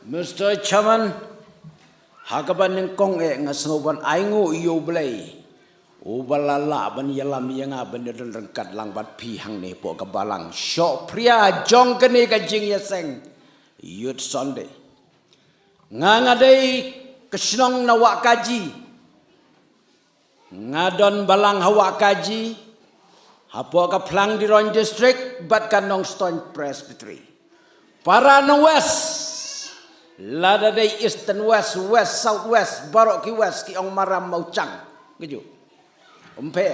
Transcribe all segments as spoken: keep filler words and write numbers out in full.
Mister Chairman, ha kaba nyngkong eh nga sngew ban ai nguh ïa U Blei uba la lah ban ïalam ïa nga ban ïadon ryngkat lang bad phi hangne hapoh ka balang shoh phria jong kane ka jingïaseng Youth Sunday. Nga nga dei ka shnong na Wahkaji. Nga don balang ha Wahkaji, hapoh ka Phlang Diroin District bad ka Nongstoiñ Presbytery. Para Nongwest, lada dei Eastern West, West, South West, baroh ki West ki ong maram mawchang. Kaju. Umpe.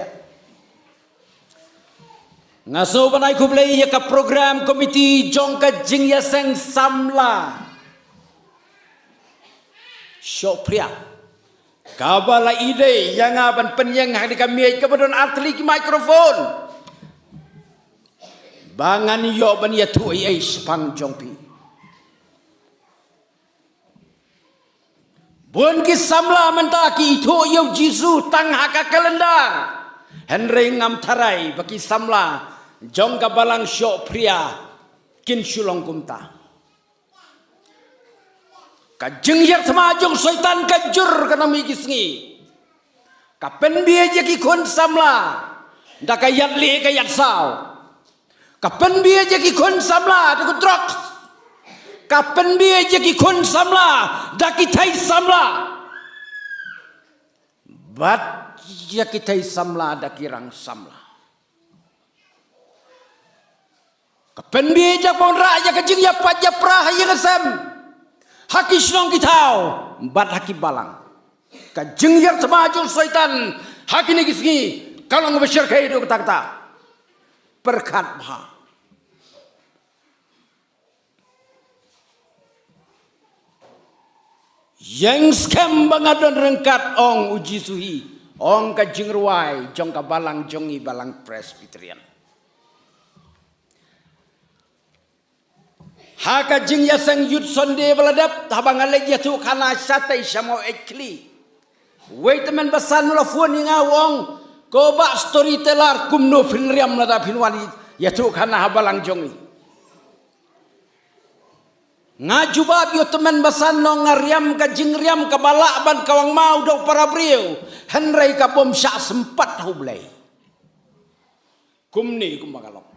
Nga sngew ban ai khublei ïa ka program committee jong ka jingïaseng samla shoh phria, kaba la ïadei ïa nga ban pynïeng ha kane ka miej kaba don artylli ki microphone, ba ngan ïoh ban ïathuh ei ei shaphang jong phi. Bun ki samla mynta ki ithuh ïa U Jisu tang ha ka kalendar, hynrei ngam tharai ba ki samla jong ka balang shoh phria kin shu long kumta. Ka jingïarthma jong Soitan ka jur ka nam ïa ki sngi. Ka pynbiej ïa ki khun samla da ka ïaid lieh ka ïaid saw. Ka pynbiej ïa ki khun samla da ka drugs. Ka pynbiej ïa ki khun samla da ki thei samla. Bad ïa ki thei samla da ki rang samla. Ka pynbiej ïa ka wanrah ïa ka jingïapait ïapra ha ïing ha sem, ha ki shnong ki thaw bad ha ki balang. Ka jingïarthma jong Soitan ha kine ki sngi ka long ba shyrkhei haduh katta katta. Pyrkhat bha. Ïeng skhem ba nga don ryngkat, ong U Jisu hi, ong ka jingrwai jong ka balang jong ngi, balang Presbyterian. Ha ka jingïaseng Youth Sunday ba la dep, haba nga leit ïathuhkhana shatei sha Maweit Khlieh, uwei u tymmen basan u la phone ïa nga u ong, ko bah storyteller, kumno phin riam lada phin wan ïathuhkhana ha balang jong ngi. Nga jubab ïa u tymmen basan, ong, nga riam ka jingriam kaba lah ban kawang maw da u para briew, hynrei ka bym shah sympat ha U Blei. Kumne kumba ka long.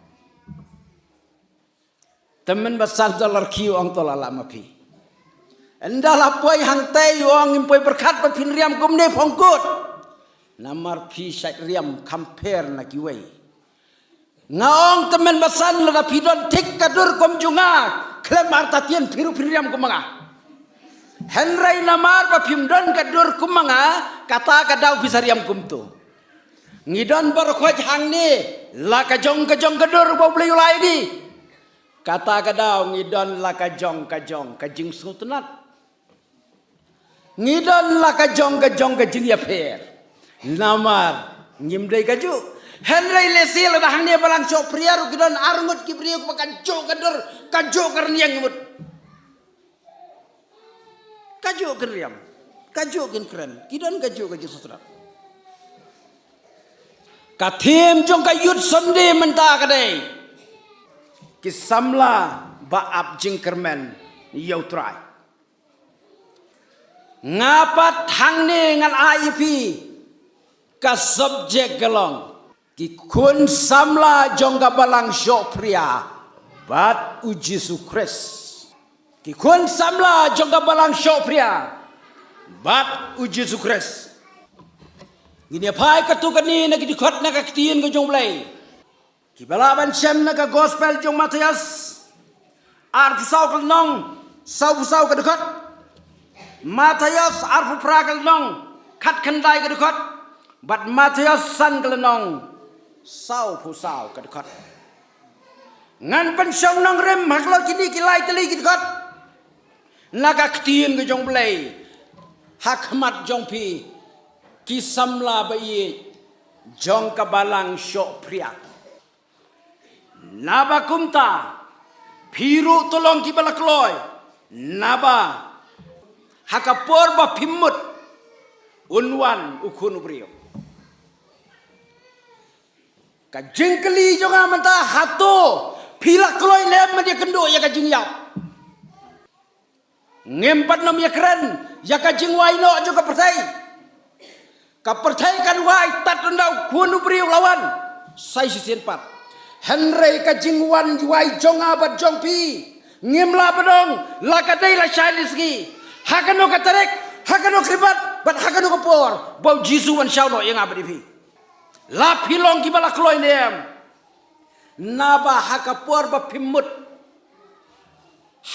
Tymmen basan u la rkhie, u ong, to la lah ma phi. Ynda la poi hangtei, u ong, ngim poi pyrkhat ba phin riam kumne phong kut. Namar phi shait riam kham pher na kiwei. Nga ong, tymmen basan, lada phi don thik ka dur kum jong nga, khlem artatien phi ruh phin riam kum ma nga. Hynrei namar ba phim don ka dur kum ma nga, kata ka daw phi sa riam kumto. Ngi don baroh khoit hangne la ka jong ka jong ka dur ba U Blei u la ai ngi. Kata ka daw ngi don la ka jong ka jong ka jingsngewtynnat. Ngi don la ka jong ka jong ka jingïapher. Namar ngim dei kajuh. Hynrei lehse lada hangne balang shoh phria ruh ki don arngut ki briew ba kajuh ka dur, kajuh ka rynïeng mut. Kajuh kin riam, kajuh kin kren, ki don kajuh ka jingsngewtynnat. Ka theme jong ka Youth Sunday mynta ka dei, ki samla ba ap jingkyrmen ïa U Trai. Nga pat hangne ngan ai ïa phi ka subject ka long, ki khun samla jong ka balang shoh phria bad U Jisu Khrist. Ki khun samla jong ka balang shoh phria bad U Jisu Khrist. Ngin ïa phai katto katne na ki dkhot na ka ktien ka jong U Blei. Kiba lah ban shem na ka gospel jong Mathaios, arphew saw ka lynnong, sawphew saw ka dkhot. Mathaios arphew phra ka lynnong, khatkhyndai ka dkhot. Bad Mathaios san ka lynnong, sawphew saw ka dkhot. Ngan pynshong nongrim ha khlor kine ki lai tylli ki dkhot na ka ktien ka jong U Blei ha khmat jong phi, ki samla ba ïeit jong ka balang shoh phria. Naba kumta phi ruh to long kiba la kloi, naba ha ka por ba phim mut un wan U Khun U Briew. Ka jingkylli jong nga mynta, hato phi la kloi ne em ban ïakynduh ïa ka jingïap? Ngim pat nym ïakren ïa ka jingwai noh jong ka pyrthei. Ka pyrthei kan wai tad ynda u Khun u briew u la wan. Sa shisien pat. Hynrei ka jingwan wai jong nga bad jong phi, ngim lah ban ong la ka dei la shai lynti sngi, ha kano ka tarik, ha kano ka khlieh, bad ha kano ka por ba u Jisu un wan shaw noh ïa nga bad ïa phi. La phi long kiba la kloi ne em? Naba ha ka por ba phim mut,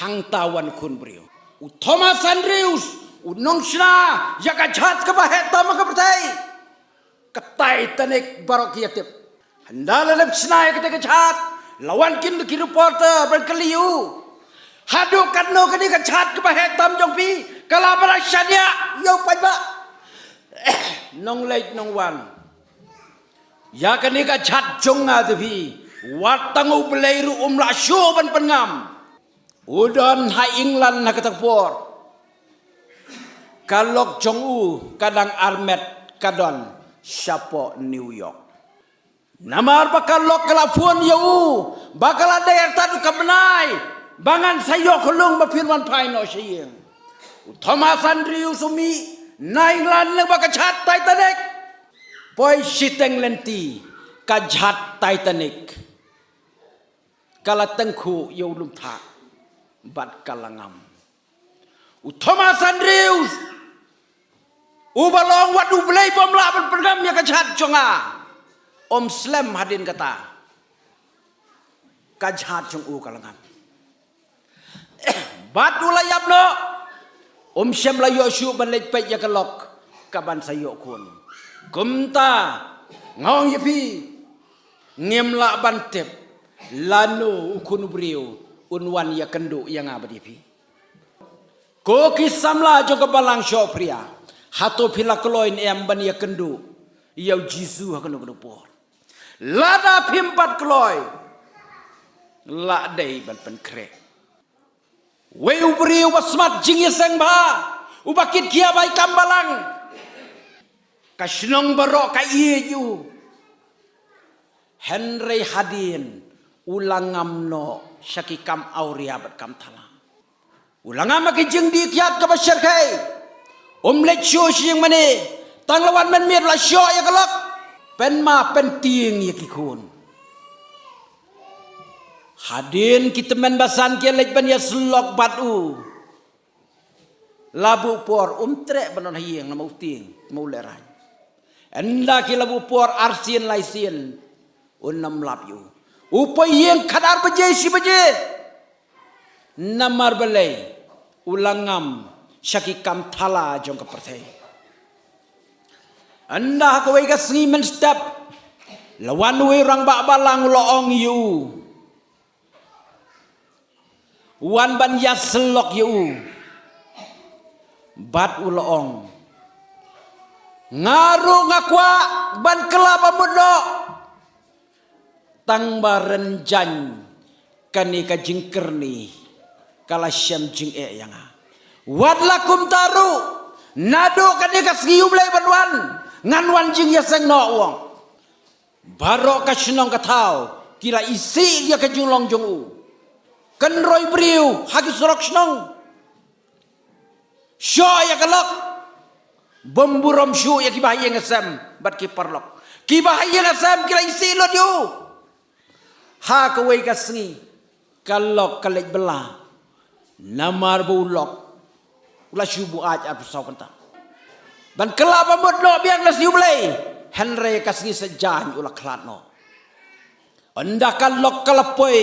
hangta wan u Khun u briew. U Thomas Andrews u nongshna ïa ka jhat kaba heh tam ha ka pyrthei, ka Titanic, baroh ki ïa tip. Hynda la dep shna ïa kata ka jhat, la wan kin ki reporter ban kylli ïa u, haduh katno kane ka jhat kaba heh tam jong phi ka la ba la shaniah ïa u paidbah? Nongleit nongwan, ïa kane ka jhat jong nga te phi, wat tang U Blei ruh um lah shuh ban pynngam. U don ha England ha kata ka por. Ka lok jong u ka dang armet ka don shapoh New York. Namar ba ka lok ka la phone ïa u ba ka la dei artat u ka bnai ba ngan sa ïoh khlung ba phin wan phai noh sha ïing. U Thomas Andrews u mih na England lyngba ka jhat Titanic. Poi shiteng lynti, ka jhat Titanic ka la tyngkhuh ïa u lum thah bad ka la ngam. U Thomas Andrews uba long wat U Blei bym lah ban pynngam ïa ka jhat jong nga, um slem hadien kata, ka jhat jong u ka la ngam. Bad u la ïap noh, um shym la ïoh shuh ban leit peit ïa ka lok kaban sa ïoh khun. Kumta nga ong ïa phi, ngim lah ban tip lano u Khun u briew un wan ïakynduh ïa nga bad ïa phi. Ko ki samla jong ka balang Shongphria, hato phi la kloi ne em ban ïakynduh ïa u Jisu ha kano kano por? Lada phim pat kloi, la dei ban pynkhreh. Wei u briew uba smat jingïaseng bha, uba kit khia bai kam balang, ka shnong baroh ka ïeit ïa u. Hynrei hadien u la ngam noh sha ki kam awria bad kam thala. U la ngam ha ki jingdih kiad kaba shyrkhei. Um leit shuh sha ïing mane, tang la wan mynmiet la shoh ïa ka lok. Pynma pyntieng ïa ki khun. Hadien ki tymmen basan ki leit ban ïasyllok bad u, la buh por um treh ban wan ha ïing namar u tieng, namar u lehraiñ. Ynda ki la buh por arsien laisien, un ym lap ïa u. U poi ïing khatar baje shi baje. Namar balei? U la ngam sha ki kam thala jong ka pyrthei. Ynda ha kawei ka sngi mynstep, la wan uwei u rangbah balang u la ong ïa u. Wan ban ïasyllok ïa u. Bad u la ong, nga ruh nga kwah ban kylla ba mut noh. Tang ba rynjang kane ka jingkyrni ka la shem jingeh ïa nga. Wat la kumta ruh, naduh kane ka sngi U Blei ban wan, ngan wan jingïaseng noh, u ong. Baroh ka shnong ka thaw ki la isih ïa ka jinglong jong u. Kynroi briew ha ki surok shnong. Shoh ïa ka lok. Bym burom shuh ïa ki bahaïing hasem bad ki paralok. Ki bahaïing hasem ki la isih lut ïa u. Ha kawei ka sngi ka lok ka leit bylla. Namar ba u lok u la shu buaid arphew saw kynta. Ban kylla ba mut noh biang na sngi U Blei. Hynrei ka sngi Saitjaiñ u la khlad noh. Ynda ka lok ka la poi,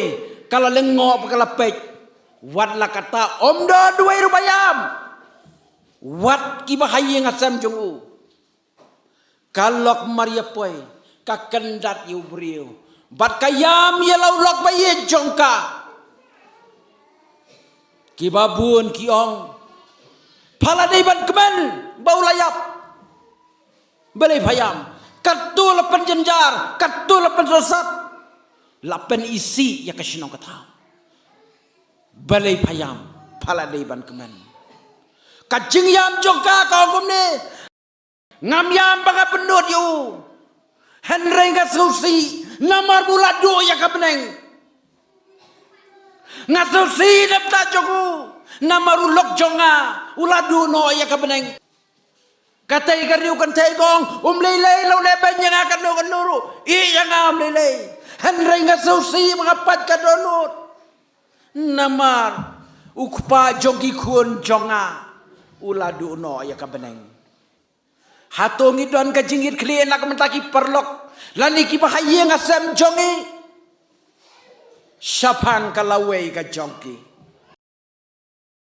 ka la lyngngoh bad ka la peit. Wat la katta, ym don uwei ruh ba ïam. Wat ki bahaïing hasem jong u. Ka lok mar ïa poi, ka kyndat ïa u briew. Bad ka ïam ïa la u lok ba ïeit jong ka. Kiba bun ki ong, pha la dei ban kmen ba u la ïap. Balei pha ïam? Katto la pynjynjar, katto la pynsngewsih. La pynisih ïa ka shnong ka thaw. Balei pha ïam? Pha la dei ban kmen. Ka jingïam jong ka ka ong kumne. Ngam ïam ba nga pynnud ïa u. Hynrei nga sngewsih namar ba u la duh ïa ka bneng. Nga sngewsih na bynta jong u. Namar u lok jong nga u la duh noh ïa ka bneng. Kata ka riew kynthei ka ong, um lei lei la u leh beiñ ïa nga kano kano ruh. Ïeh ïa nga, um lei lei. Hynrei nga sngewsih ba nga pait ka dohnud. Namar u kpa jong ki khun jong nga u la duh noh ïa ka bneng. Hato ngi don ka jingïatkhlieh na ka bynta ki paralok lane kiba ha ïing ha sem jong ngi? Shaphang ka lawei ka jong ki.